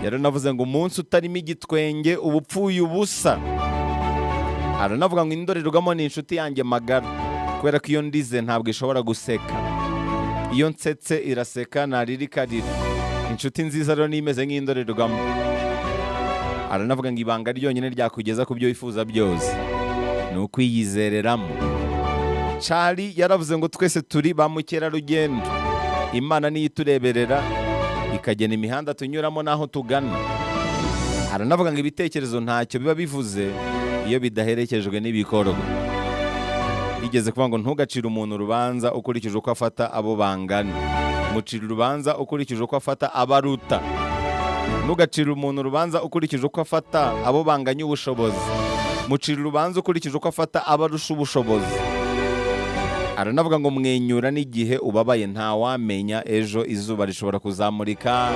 Yaranavuze ngo umunsi utarimo igitwenge uba upfuye ubusa. Aranavuga ngo indorerwamo ni inshuti yanjye magara, kubera ko iyo ndize ntabwo ishobora guseka, iyo nsetse iraseka, narira ikarira. Inshuti nziza rero niyo imeze nk'indorerwamo. Aranavuga ngo ibanga ryonyine ryakugeza ku byo wifuza byose ni ukwiyizereramo. Charlie yaravuze ngo twese turi ba mukerarugendo, Imana niyo itureberera ikagena imihanda tunyuramo n'aho tugana. Aranavuga ngo ibitekerezo ntacyo biba bivuze iyo bidaherekejwe n'ibikorwa. Yigeze kuvuga ngo ntugacire umuntu urubanza ukurikije uko afata abo bangana, mucira urubanza ukurikije uko afata abo aruta. Ntugacire umuntu urubanza ukurikije uko afata abo banganya ubushobozi, mucira urubanza ukurikije uko afata abo arusha ubushobozi. Aranavuga ngo mwenyura n'igihe ubabaye, ntawamenya ejo izuba rishobora kuzamurika.